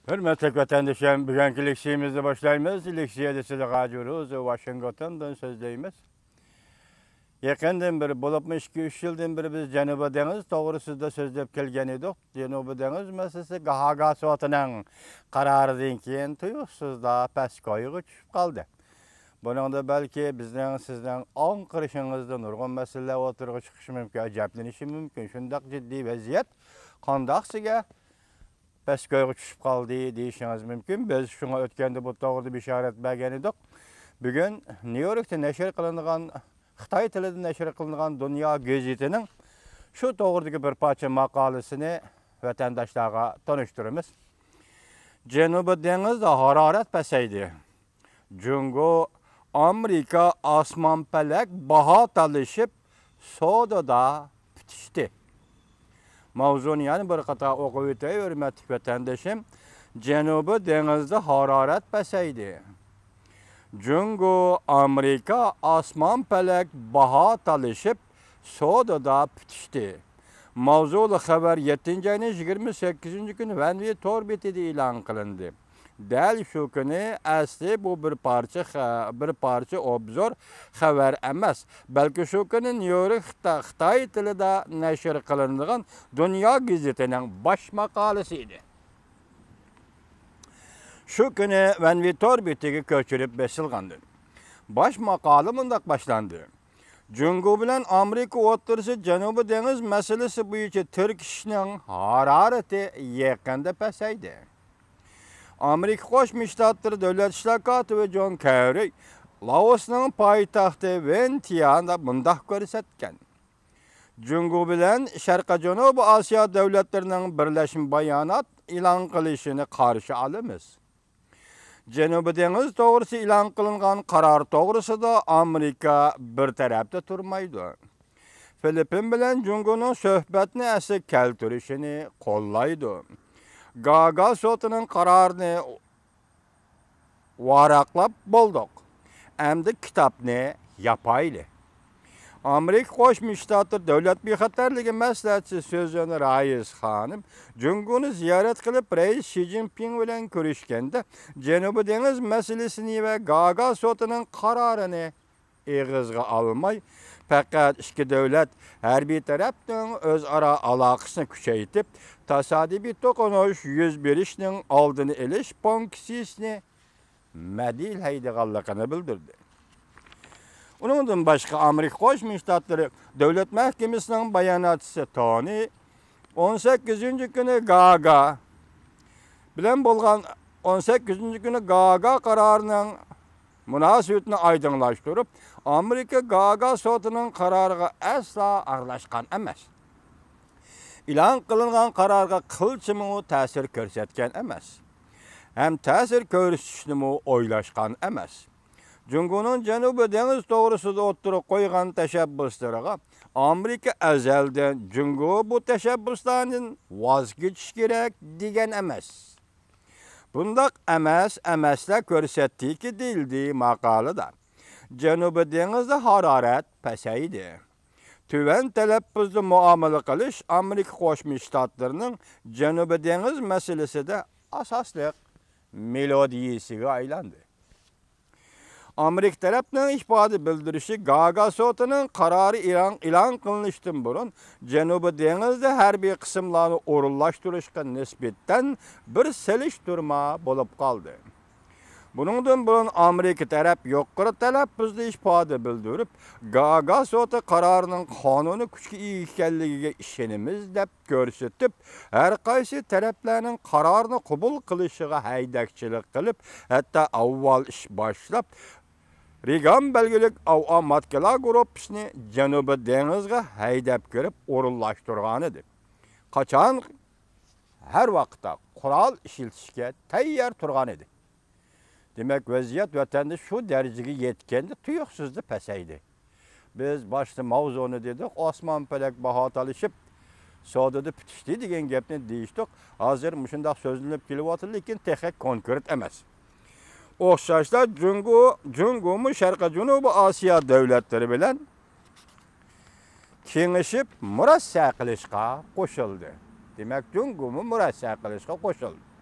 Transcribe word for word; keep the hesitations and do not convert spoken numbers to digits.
ھۆرمەتلىك ۋەتەندىشىم، بۈگۈنكى لېكسىيەمىزنى باشلايمىز. لېكسىيەدە سىزگە راجۇ روزى ۋاشىنگتوندىن سۆزلەيمىز. يېقىندىن بېرى، بولۇپمۇ ئىككى-ئۈچ يىلدىن بېرى بىز جەنۇبىي دېڭىز توغرىسىدا سۆزلەپ كەلگەن ئىدۇق. جەنۇبىي دېڭىز مەسىلىسى گاھاگا سوتىنىڭ قارارىدىن كېيىن تۇيۇقسىزلا پەسكويغا چۈشۈپ قالدى. بۇنىڭدا بەلكى بىزنىڭ، سىزنىڭ ئاڭقىرىشىڭىزدا نۇرغۇن مەسىلىلەر ئوتتۇرىغا چىقىشى مۇمكىن، ئەجەبلىنىشى مۇمكىن. شۇنداق جىددىي ۋەزىيەت قانداقسىگە پەسكويغا چۈشۈپ قالدى دېيىشىڭىز مۇمكىن. بىز شۇڭا ئۆتكەندە بۇ توغرىدا بېشارەت بەرگەن ئىدۇق. بۈگۈن نيۇ يوركتا نەشر قىلىنغان، خىتاي تىلىدا نەشر قىلىنغان دۇنيا گېزىتىنىڭ شۇ توغرىدىكى بىر پارچە ماقالىسىنى ۋەتەنداشلارغا تونۇشتۇرىمىز. جەنۇبىي دېڭىزدا ھارارەت پەسەيدى. جۇڭگو، ئامېرىكا ئاسمان پەلەك باھا تالىشىپ، سودىدا پۈتۈشتى. ماۋزۇنى يەنە بىر قېتىم ئوقۇپ ئۆتەي، ھۆرمەتلىك ۋەتەندىشىم. جەنۇبىي دېڭىزدا ھارارەت پەسەيدى. جۇڭگو، ئامېرىكا ئاسمان پەلەك باھا تالىشىپ، سودىدا پۈتۈشتى. ماۋزۇلۇق خەۋەر يەتتىنچى ئاينىڭ يىگىرمە سەككىزىنچى كۈنى ۋەنۋى تور بېتىدە ئېلان قىلىندى. دەل شۇ كۈنى ئەسلى بۇ بىر پارچە خە-، بىر پارچە ئوبزور خەۋەر ئەمەس، بەلكى شۇ كۈنى نيۇ يورك خىتا-، خىتاي تىلىدا نەشر قىلىنىدىغان دۇنيا گېزىتىنىڭ باش ماقالىسى ئىدى. شۇ كۈنى ۋەنۋى تور بېتىگە كۆچۈرۈپ بېسىلغانىدى. باش ماقالە مۇنداق باشلاندى: جۇڭگو بىلەن ئامېرىكا ئوتتۇرىسى جەنۇبىي دېڭىز مەسىلىسى بويىچە تىركىشىشنىڭ ھارارىتى يېقىندا پەسەيدى. ئامېرىكا قوشما شتاتلىرى دۆلەت ئىشلار كاتىپى جون كېررى لائوسنىڭ پايتەختى ۋىنتىياندا مۇنداق كۆرسەتكەن: جۇڭگو بىلەن شەرقىي جەنۇبىي ئاسىيا دۆلەتلىرىنىڭ بىرلەشمە بايانات ئېلان قىلىشىنى قارشى ئالىمىز. جەنۇبىي دېڭىز توغرىسى ئېلان قىلىنغان قارار توغرىسىدا ئامېرىكا بىر تەرەپتە تۇرمايدۇ. فىلىپپىن بىلەن جۇڭگونىڭ سۆھبەتنى ئەسلىگە كەلتۈرۈشىنى قوللايدۇ. گاگا سوتىنىڭ قارارىنى ۋاراقلاپ بولدۇق. ئەمدى كىتابنى ياپايلى. ئامېرىكا قوشما شتاتلىرى دۆلەت بىخەتەرلىكى مەسلىھەتچىسى سۈزەن رايس خانىم جۇڭگونى زىيارەت قىلىپ، رەئىس شى جىنپىڭ بىلەن كۆرۈشكەندە، جەنۇبىي دېڭىز مەسىلىسىنى ۋە گاگا سوتىنىڭ قارارىنى ئېغىزغا ئالماي، پەقەت ئىككى دۆلەت ھەربىي تەرەپنىڭ ئۆزئارا ئالاقىسىنى كۈچەيتىپ، تاسادىپىي توقۇنۇش يۈز بېرىشنىڭ ئالدىنى ئېلىش پونكسىيىسىنى مەدھىيلەيدىغانلىقىنى بىلدۈردى. ئۇنىڭدىن باشقا، ئامېرىكا قوشما شتاتلىرى دۆلەت مەھكىمىسىنىڭ باياناتچىسى تونى ئون سەككىزىنچى كۈنى گاگا بىلەن بولغان، ئون سەككىزىنچى كۈنى گاگا قارارىنىڭ مۇناسىۋىتىنى ئايدىڭلاشتۇرۇپ، ئامېرىكا گاگا سوتىنىڭ قارارىغا ئەسلا ئارىلاشقان ئەمەس. ئېلان قىلىنغان قارارغا قىلچىمۇ تەسىر كۆرسەتكەن ئەمەس. ھەم تەسىر كۆرسىتىشنىمۇ ئويلاشقان ئەمەس. جۇڭگونىڭ جەنۇبىي دېڭىز توغرىسىدا ئوتتۇرىغا قويغان تەشەببۇسلىرىغا ئامېرىكا ئەزەلدىن جۇڭگو بۇ تەشەببۇسلاردىن ۋاز كېچىش كېرەك دېگەن ئەمەس. بۇنداق ئەمەس ئەمەسلەر كۆرسەتتىكى، دېيىلدى ماقالىدا. جەنۇبىي دېڭىزدا ھارارەت پەسەيدى. تۆۋەن تەلەپپۇزدا مۇئامىلە قىلىش ئامېرىكا قوشما شتاتلىرىنىڭ جەنۇبىي دېڭىز مەسىلىسىدە ئاساسلىق مېلودىيىسىگە ئايلاندى. ئامېرىكا تەرەپنىڭ ئىپادە بىلدۈرۈشى گاگا سوتىنىڭ قارارى ئېلان، ئېلان قىلىنىشتىن بۇرۇن جەنۇبىي دېڭىزدا ھەربىي قىسىملارنى ئورۇنلاشتۇرۇشقا نىسبەتەن بىر سېلىشتۇرما بولۇپ قالدى. بۇنىڭدىن بۇرۇن ئامېرىكا تەرەپ يۇقىرى تەلەپپۇزدا ئىپادە بىلدۈرۈپ، گاگا سوتى قارارىنىڭ قانۇنىي كۈچكە ئىگە ئىكەنلىكىگە ئىشىنىمىز دەپ كۆرسىتىپ، ھەر قايسى تەرەپلەرنىڭ قارارنى قوبۇل قىلىشىغا ھەيدەكچىلىك قىلىپ، ھەتتا ئاۋۋال ئىش باشلاپ، رېگان بەلگىلىك ئاۋۇئا ماتكىلار گۇرۇپپىسىنى جەنۇبىي دېڭىزغا ھەيدەپ كىرىپ ئورۇنلاشتۇرغانىدى. قاچان؟ ھەر ۋاقىتتا قورال ئىشلىتىشكە تەييار تۇرغانىدى. دېمەك، ۋەزىيەت ۋەتەندە شۇ دەرىجىگە يەتكەندە تۇيۇقسىزلا پەسەيدى. بىز باشتا ماۋزۇنى دېدۇق، ئاسمان پەلەك باھا تالىشىپ، سودىدا پۈتۈشتى دېگەن گەپنى دېيىشتۇق. ھازىر مۇشۇنداق سۆزلىنىپ كېلىۋاتىدۇ، لېكىن تېخى كونكرېت ئەمەس. ئوخشاشلا جۇڭگو، جۇڭگومۇ شەرقىي جەنۇبىي ئاسىيا دۆلەتلىرى بىلەن كېڭىشىپ مۇرەسسە قىلىشقا قوشۇلدى. دېمەك، جۇڭگومۇ مۇرەسسە قىلىشقا قوشۇلدى.